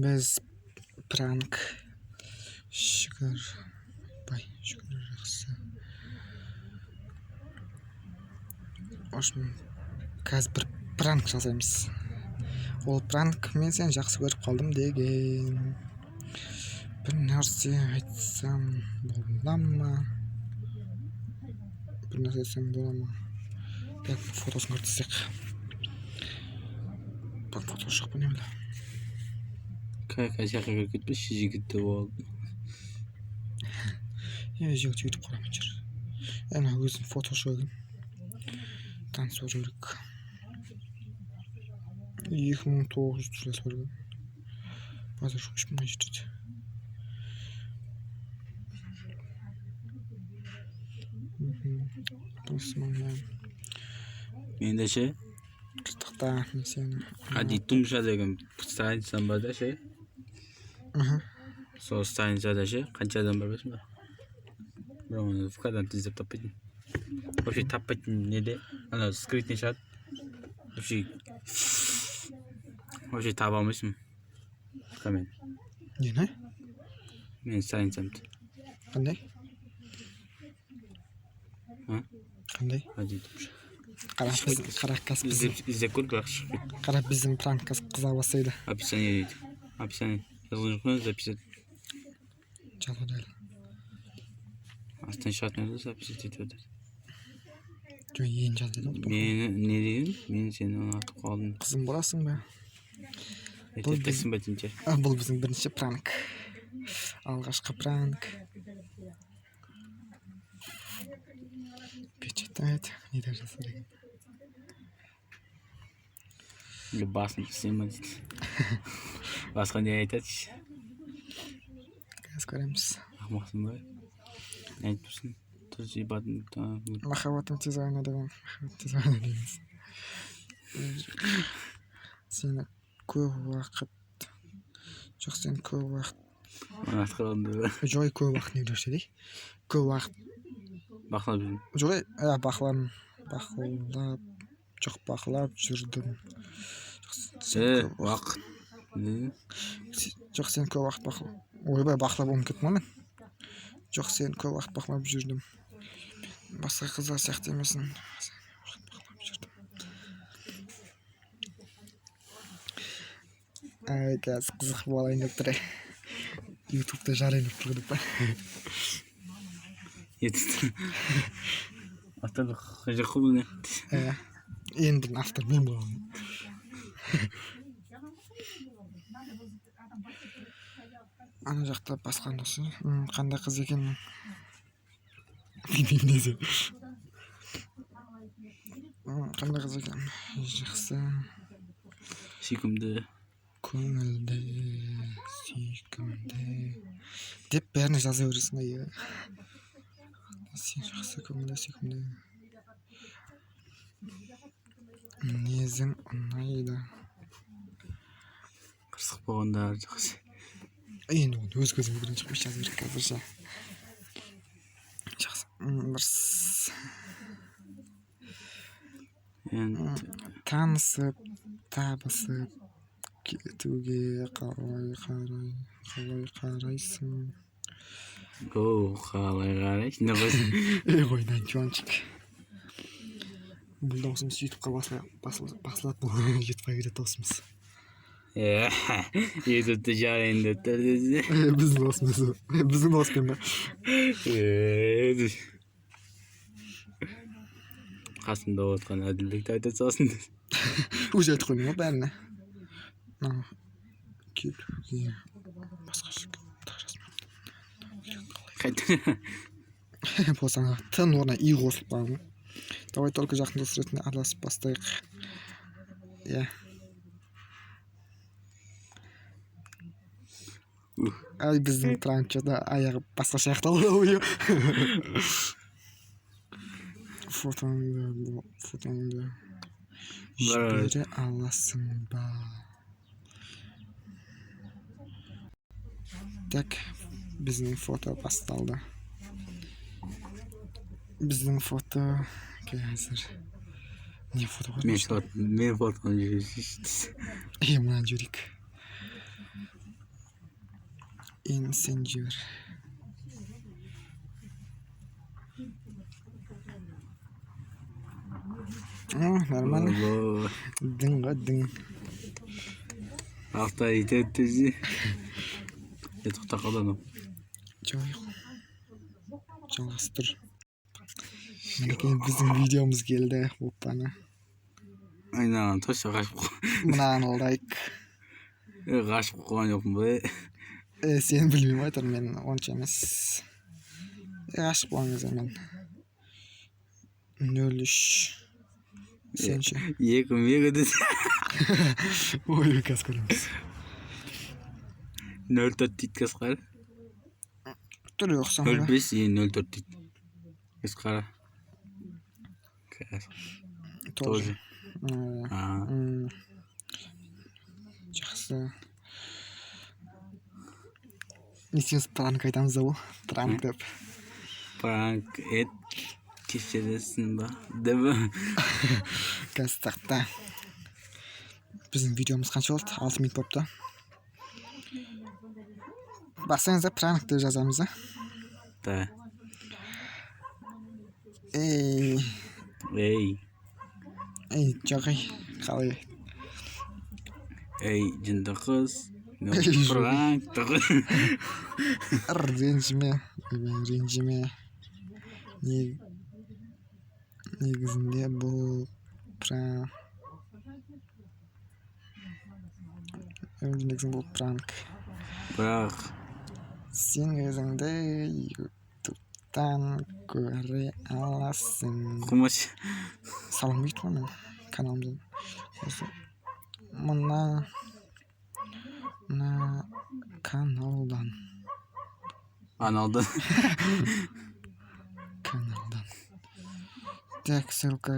Біз пранк. Шүкір. Бай, шүкір, жақсы. В общем, қазір бір пранк жасаймыз. Ол пранк мен сені жақсы көріп қалдым деген. Бір нәрсе айтсам бола ма? Бір нәрсе айтсам бола ма? Так, фотосын көріп тастайық. Бұл фото жоқ па, не біле? Как жаққа кіріп кетпеші, жігітті болды. Е, жігіт өйтіп қарамай жүр. Ана өзінің фото жоқ екен. Танысып жүрік. 2900 түрлесі бар екен. Базар жоқ, 3000-ға жетеді. Менде ше? Тоқта, мен сені. Ади Тумша деген страницам бар да ше. Сол страницада ше қанша адам бар білесің ба? Бірақ оны ВК-дан іздеп таппайтын. Вообще таппайтын неде? Ана скрытный шығады. Вообще таба алмайсың. ВК-мен. Нені? Менің страницамды. Қандай? А? Қандай? Ади Тумша. Қара, біз, қара, қазір біздің, Іздеп көр, бірақ шықпайды. қара, біздің пранк қазір қыза бастайды. Описание дейді. Описание. Жазған жоқ па, записать. Жазады әлі. Астынан шығатын еді, записать етіп жатыр. Жоқ, енді жаз деді ғой. Мені не деген? Мен сені ұнатып қалдым. Қызым боласың ба? Бұл Еркексің ба деймін. А, бұл біздің бірінші пранк. Алғашқы пранк. Печатать. Не деп жазады екен? Басын істеймін ба дейді. Басқа не айтады? Қазір көреміз. Ақымақсың ба? Не айтып тұрсың? Тұр ебатын. Махаббатым тез ояна деген. Махаббат тез ояна дейміз. Сені көп уақыт, жоқ, сен көп уақыт Ұнатып қалдым деп. Жоқ, көп уақыт не деуші еді? Көп уақыт Бақылап жүрмін. Жоқ, бақылап, бақылап, жоқ, бақылап жүрдім. Жоқ, сен көп Уақыт. Не? Жоқ, сен көп уақыт бақылап, ойбай, бақылап ұмытып кеттім ғой мен. Жоқ, сен көп уақыт бақылап жүрдім. Басқа қыздар сияқты емессің. Сен уақыт бақылап жүрдім. Ай, қазір қызық болайын деп тұр. Ютубта жарайын деп тұр деп па? Ютубта. Авторлық жоқ қой бұл не? Енді автор мен боламын. Ана жақта басқа досы. Қандай қыз екен? Білмеймін. Қандай қыз екен? Жақсы. Сүйкімді. Көңілді, сүйкімді деп бәріне жаза бересің ғой, иә. Сен жақсы, көңілді, сүйкімді. Мінезің ұнайды. Қырсық болғанда жақсы. Енді оны өз көзімен көрген жоқпын, жаза берейік қазір ше. Жақсы. Бір Енді танысып, табысып кетуге қалай қарай, қалай қарайсың? О, қалай қарайсың? Не қойсың? Ей, қой, чуванчик. Бұл даусымыз ютубқа басылады, бұл ютубқа кетеді даусымыз. Ютубта жарайын деп тұр десе. Біздің даусымыз, біздің дауыспен ба? Қасымда отырған Әділбекті айта салсын. Өзі айтып қойдым ғой бәріне. Мынау кетуге басқа жігіт жазбапты. Қайта. Болса ана т орнына и қосылып қалған ғой. Давай только жақын дос ретінде араласып бастайық. Иә. Ай, біздің пранк что-то аяғы басқаша аяқталды ғой. Фотоңды жібере аласың ба? Так, біздің фото басталды. Біздің фото қазір. Не фото ғой? Мен фото, мен фотоны жіберсейші. Е, мынаны жіберейік. Енді сен жібер. О, нормально. Алло. Дың ғой, дың. Алтай өтеді. Е, тоқтап қалды анау. Жоқ, жалғастыр. Мінекей, біздің видеомыз келді. Оппана. Айналаны точно қашып Мынаны лайк. Е, ғашық болған жоқпын ба? Е, сен білмеймін ғой, әйтеуір мен онша емес. Е, ғашық болған кезде мен 0,3. Сен ше? 2 мега десе. Ой, қазір көреміз. 0,4 дейді, қазір қара. Түрі ұқсамай. 0,5 и 0,4 дейді. Қазір қара. Қазір. Тоже. Тоже. А, А, жақсы. Не істейміз, пранк айтамыз да, ол пранк деп. Пранк ет, кешіресің ба деп. Қазір, тақта, біздің видеомыз қанша болды? 6 минут болыпты. Бассаңыз да, пранк деп жазамыз да. Да. Ей. Ей. Ей, жоқ, ей, қалай? Ей, жынды қыз. Ей, жоқ. Пранк. Ренжіме, ренжіме. Негізінде бұл негізінде бұл пранк. Бірақ Сен өзіңді ютубтан көре аласың. Қумаш. Салынбайды ғой мен каналымда осы мына каналдан. Аналды. Каналдан. Так, ссылка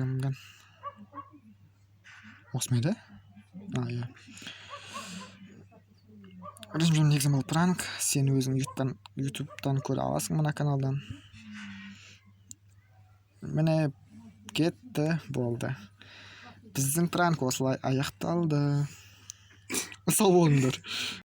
осы ма еді? А, иә. Ренжіме, негізі бұл пранк. Сен өзің ютубтан көре аласың мына каналдан. Міне, кетті, болды. Біздің пранк осылай аяқталды. Сау болыңдар.